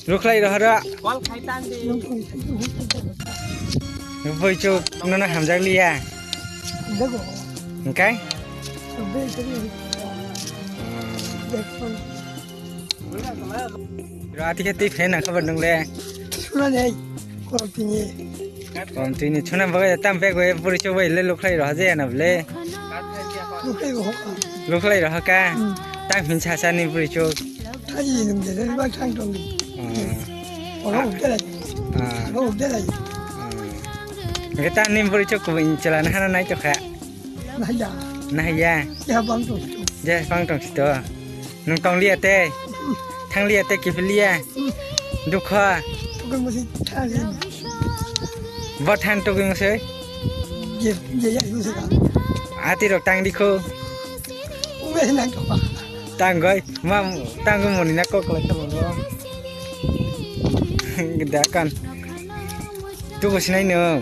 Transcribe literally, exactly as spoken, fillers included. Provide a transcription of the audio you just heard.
Rukhlai rohoro. Boi chuk nono hamjak liya. Engkai? Ro ati khe twi phaina khabar nung le. Suna nei, korom tini. Korom tini suna bagwi tam bag bai buri chuk bai le lukhlai roha je na ble. Lukhlai roha ka. Lukhlai roha ka. Hmm. Tam hin sa sa ni buri chuk. Thaji nung de, de ba thang tong ni. Hmm. Oro uk de lai. Ah. Oro uk de lai. Hmm. Ge tam ni buri chuk ko in chala na hana nai to kha. Nahaya. Nahaya. Ya bang tong. Je bang tong sito. Nung tong liya te. Thang liya te kipiliya. Dukha. Tukun musi thang liya. Bo than tukun musi. Je, je ya musi ka. Ati rok tang dikho. Ume nang to pa. Tang goi. Mam tang goi moni na kok lai tamo. Gda kan. Tuku sinai no.